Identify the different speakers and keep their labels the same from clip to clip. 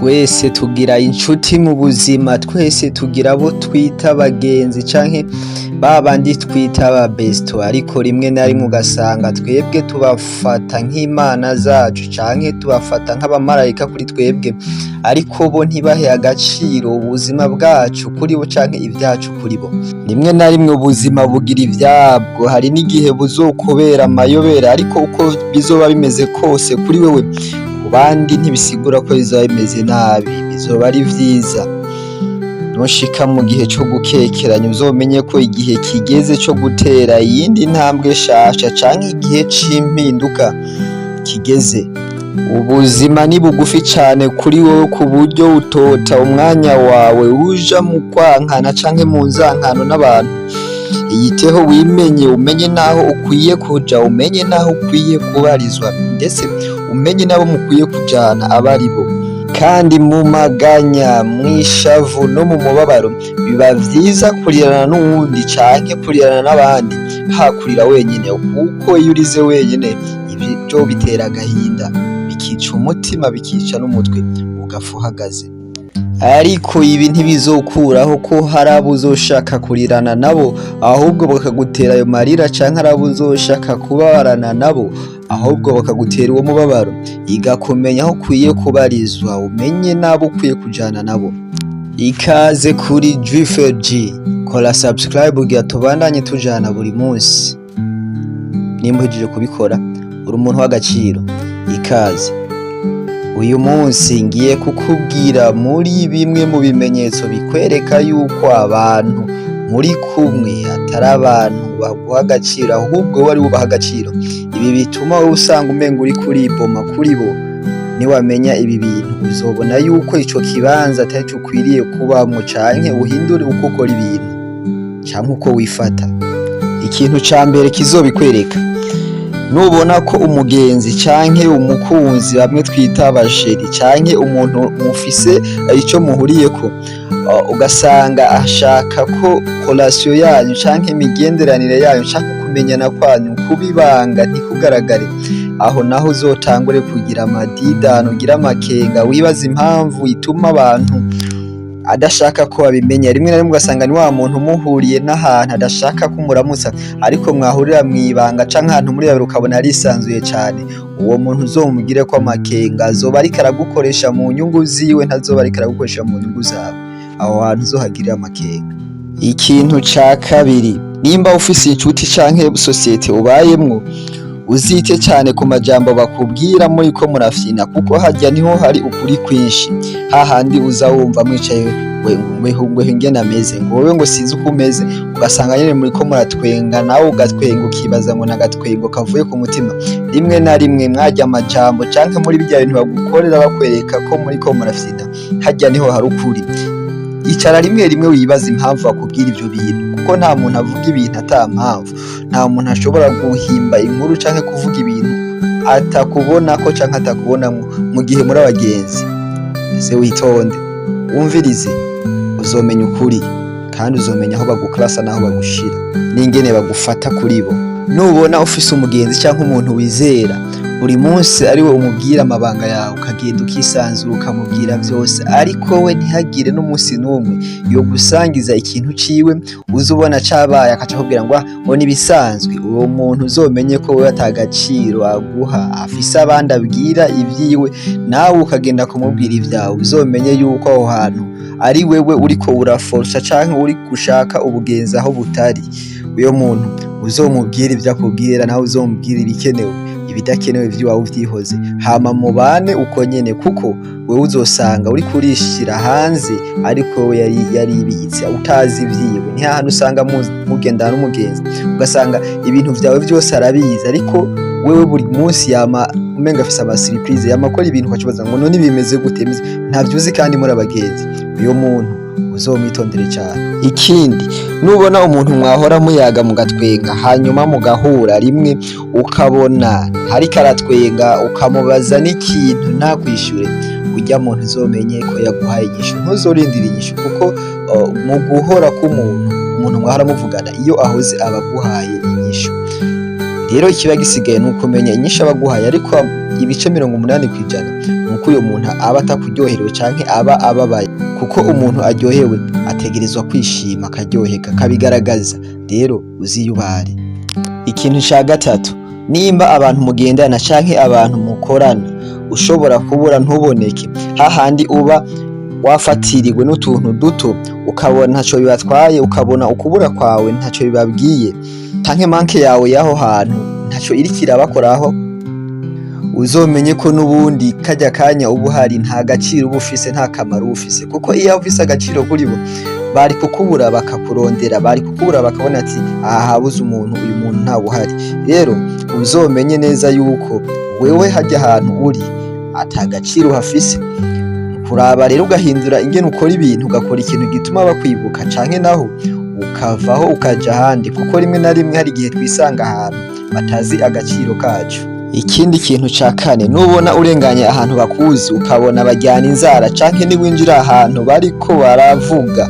Speaker 1: Twese tugira inshuti mu buzima, twese tugira abo twita abagenzi canke babandi twita aba besto, ariko rimwe na rimwe ugasanga twebwe tubafata nk'imana zacu canke tubafata nk'abamarayika kuri twebwe, ariko bo ntibahe agaciro ubuzima bwacu kuri bo canke ivyacu kuri bo. Rimwe na rimwe ubuzima bugira ivyabwo, hari n'igihe buzokubera amayobera, ariko uko bizoba bimeze kose kuri wewe, ku bandi ntibisigura ko bizoba bimeze nabi, bizoba ari vyiza. Nushika mu gihe co gukekeranya, uzomenye ko igihe kigeze co gutera iyindi ntambwe shasha canke igihe c'impinduka kigeze. Ubuzima ni bugufi cane kuri wewe ku buryo utota umwanya wawe uja mu kwankana canke mu nzankano n'abantu. Iyiteho, wimenye, umenye n'aho ukwiye kuja, umenye n'aho ukwiye kubarizwa, ndetse umenye n'abo mukwiye kujana abaribo. Kandi mu maganya, mw'ishavu no mu mubabaro, biba vyiza kurirana n'uwundi canke kurirana n'abandi hakurira wenyene, kuko iyo urize wenyene ivyo bitera agahinda, bikica umutima, bikica n'umutwe, ugapfa uhagaze. Ariko ibi ntibizokuraho ko hari abo uzoshaka kurirana nabo, ahubwo bakagutera ayo marira, canke hari abo uzoshaka kubabarana nabo, ahubwo bakagutera uwo mubabaro. Iga kumenya aho ukwiye kubarizwa, umenye n'abo ukwiye kujana nabo. Ikaze kuri G, kora subscribe kugira tubandanye tujana buri munsi. Nimba uhejeje kubikora, uri umuntu w'agaciro. Ikaze. Uyu munsi ngiye kukubwira muri bimwe mu bimenyetso bikwereka yuko abantu muri kumwe atari abantu baguha agaciro, ahubwo wowe ari bo ubaha agaciro. Ibi bituma wowe usanga umenga uriko uriboma kuri bo. Niwamenya ibi bintu, uzobona yuko ico kibanza atarico ukwiriye kubamwo, canke uhindure uko ukora ibintu canke uko wifata. Ikintu ca mbere kizobikwereka, nubona ko umugenzi canke umukunzi, bamwe twita aba chéri, canke umuntu mufise ico muhuriyeko, ugasanga ashaka ko relation yanyu canke imigenderanire yanyu canke kumenyana kwanyu kuba ibanga, ntikugaragare, aho naho uzotangure kugira amadidano, ugire amakenga, wibaze impamvu ituma abantu adashaka ko babimenya. Rimwe na rimwe ugasanga ni wa muntu muhuriye n'ahantu adashaka ko umuramutsa, ariko mwahurira mw'ibanga canke ahantu muri babiri ukabona arisanzuye cane. Uwo muntu uzomugireko amakenga, azoba ariko aragukoresha mu nyungu ziwe, ntazoba ariko aragukoresha mu nyungu zawe. Aho hantu uzohagirire amakenga. Ikintu ca kabiri, nimba ufise inshuti canke sosiyete ubayemwo, uzite cane ku majambo bakubwira muriko murafyina, kuko harya niho hari ukuri kwinshi. Hahandi uza wumva mwicaye ngo ingene ameze, ngo wewe ngo sinzi uko umeze, ugasanga nyene muriko muratwenga, nawe ugatwenga, ukibaza ngo nagatwengo kavuye ku mutima. Rimwe na rimwe mwarya amajambo canke muri birya bintu bagukorera bakwereka ko muriko murafyina, harya niho hari ukuri. Icara rimwe rimwe wibaza impamvu bakubwira ivyo bintu, kuko nta muntu avuga ibintu ata mpamvu. Nta muntu ashobora guhimba inkuru canke kuvuga ibintu atakubonako canke atakubonamwo mu gihe muri abagenzi. Ese witonde wumvirize, uzomenya ukuri, kandi uzomenya aho baguklasa n'aho bagushira n'ingene bagufata kuri bo. Nubona ufise umugenzi canke umuntu wizera, buri munsi ari we umubwira amabanga yawe, ukagenda ukisanzura, ukamubwira vyose, ariko we ntihagire n'umunsi n'umwe yogusangiza ikintu ciwe, uza ubona cabaye akaca akubwira ngo: "Ah, ngo nibisanzwe", uwo muntu uzomenye ko wewe ata gaciro aguha. Afise abandi abwira ivyiwe, nawe ukagenda kumubwira ivyawe. Uzomenye yuko aho hantu ari wewe uriko uraforsa canke uri gushaka ubugenzi aho butari. Uyo muntu uzomubwira ivyo akubwira, nawe uzomubwira ibikenewe, ibidakenewe vy'iwawe uvyihoze, hama mubane uko nyene, kuko wewe uzosanga uriko urishira hanze, ariko we yari yaribitse utazi ivyiwe. Ni hahandi usanga mugendana n'umugenzi, ugasanga ibintu vyawe vyose arabizi, ariko wewe buri munsi yama umenga afise ama surprise, yama akora ibintu ukacibaza ngo: "None bimeze gute?" Ntavyo uzi kandi muri abagenzi. Uyo muntu uzomwitondere cane. Ikindi, nubona umuntu mwahora muyaga mugatwenga, hanyuma mugahura rimwe ukabona ntariko aratwenga, ukamubaza n'ikintu ntakwishure, urya muntu uzomenye ko yaguhaye inyishu. Ntuzorindire inyishu, kuko mu guhora k'umuntu, umuntu mwahora muvugana, iyo ahoze aba aguhaye inyishu. Rero ikiba gisigaye ni ukumenya inyishu aba aguhaye, ariko ibice 80% ni ko uyo muntu aba atakuryoherewe canke aba ababaye, kuko umuntu aryohewe ategerezwa kwishima, akaryoheka, akabigaragaza. Rero uziyubare. Ikintu ca gatatu, nimba abantu mugendana canke abantu mukorana ushobora kubura ntuboneke, hahandi uba wafatiriwe n'utuntu duto, ukabona ntaco bibatwaye, ukabona ukubura kwawe ntaco bibabwiye, canke manque yawe y'aho hantu ntaco iriko irabakoraho, uzomenye ko n'ubundi karya kanya uba uhari nta gaciro uba ufise, nta kamaro uba ufise. Kuko iyo ufise agaciro kuri bo, bari kukubura bakakurondera, bari kukubura bakabona ati: "Aha habuze umuntu, uyu muntu ntawe uhari." Rero uzomenye neza yuko wewe harya hantu uri ata gaciro uhafise. Kuraba rero ugahindura ingene ukora ibintu, ugakora ikintu gituma bakwibuka, canke naho ukavaho ukaja ahandi, kuko rimwe na rimwe hari igihe twisanga ahantu batazi agaciro kacu. Ikindi kintu ca kane, nubona urenganye ahantu bakuzi ukabona bajyana inzara, canke niwinjira ahantu bariko baravuga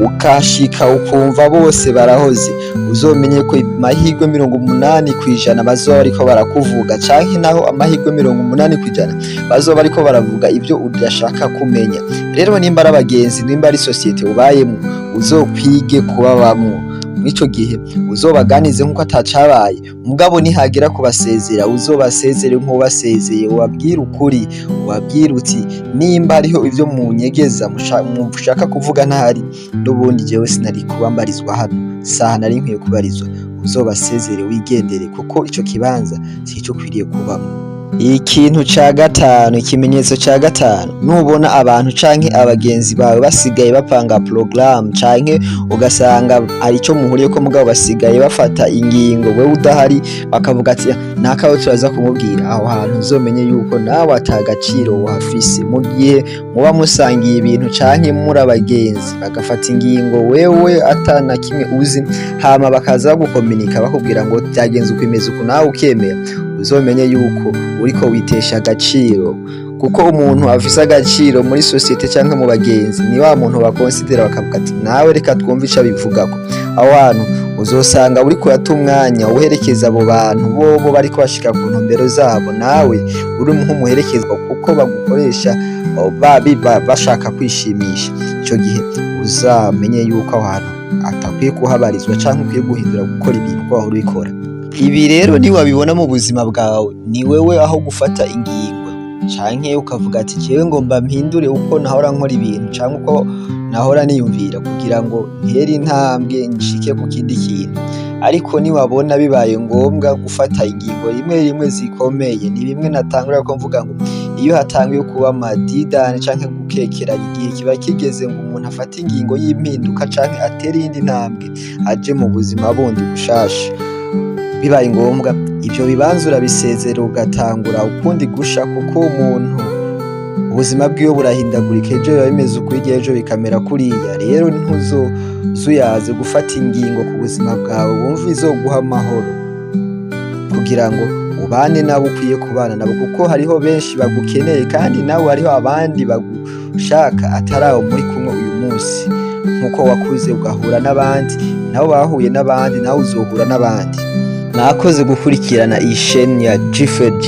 Speaker 1: ukashika ukumva bose barahoze, uzomenye ko amahirwe 80% bazoba bariko barakuvuga, canke naho amahirwe 80% bazoba bariko baravuga ivyo udashaka kumenya. Rero nimba ari abagenzi, nimba ari société ubayemwo, uzokwige kubabamwo. Mw'ico gihe uzobaganize nk'uko atacabaye, mugabo nihagera kubasezera uzobasezere nk'uwubasezeye, ubabwire ukuri, ubabwire uti: "Nimba hariho ivyo munyegeza mushaka kuvuga ntahari, n'ubundi jewe sinari kuba mbarizwa hano, saha nari nkwiye kubarizwa." Uzobasezere wigendere, kuko ico kibanza sico ukwiriye kubamwo. Ikintu ca gatanu, ikimenyetso ca gatanu, nubona abantu canke abagenzi bawe basigaye bapanga programme, canke ugasanga hari ico muhuriyeko mugabo basigaye bafata ingingo wewe udahari, bakavuga ati: "Nakawe turaza kumubwira", aho hantu uzomenye yuko nawe ata gaciro uhafise. Mu gihe muba musangiye ibintu canke muri abagenzi, bagafata ingingo wewe ata na kimwe uzi, hama bakaza bagukominika bakubwira ngo byagenze uko, imeze uku, nawe ukemera, uzomenye yuko uriko witesha agaciro. Kuko umuntu afise agaciro muri société canke mu bagenzi ni wa muntu bakonsidera bakavuga ati: "Nawe reka twumve ico abivugako." Aho hantu uzosanga uriko urata umwanya uherekeza abo bantu, bobo bariko bashika ku ntumbero zabo, nawe uri nk'umuherekezwa, kuko bagukoresha bashaka kwishimisha. Ico gihe uzamenye yuko aho hantu atakwiye kuhabarizwa, canke ukwiye guhindura gukora ibintu uko wahora ubikora. Ibi rero niwabibona mu buzima bwawe, ni wewe aho gufata ingingo, canke ukavuga ati: "Jewe ngomba mpindure uko nahora nkora ibintu canke uko nahora niyumvira kugira ngo ntere intambwe nshike ku kindi kintu." Ariko niwabona bibaye ngombwa gufata ingingo rimwe rimwe zikomeye, ni bimwe natangura ko mvuga ngo iyo hatanguye kuba amadidane canke gukekeranya, igihe kiba kigeze ngo umuntu afate ingingo y'impinduka canke atere iyindi ntambwe aje mu buzima bundi bushasha. Bibaye ngombwa, ivyo bibanza urabisezera, ugatangura ukundi gusha, kuko umuntu ubuzima bwiwe burahindagurika. Ejo biba bimeze uku, hirya ejo bikamera kuriya. Rero ntuzozuyaze gufata ingingo ku buzima bwawe wumva izoguha amahoro, kugira ngo ubane nabo ukwiye kubana nabo, kuko hariho benshi bagukeneye kandi nawe hariho abandi bagushaka atari abo muri kumwe uyu munsi. Nkuko wakuze ugahura n'abandi, nabo bahuye n'abandi, nawe uzohura n'abandi. Mwakoze gukurikirana iyi chaîne ya G4G.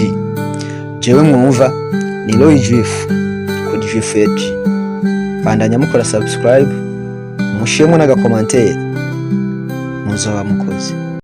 Speaker 1: Jewe mwumva ni Roy Jif kuri G4G. Bandanya mukora subscribe, mushiremo n'agacommentaire, muzoba mukoze.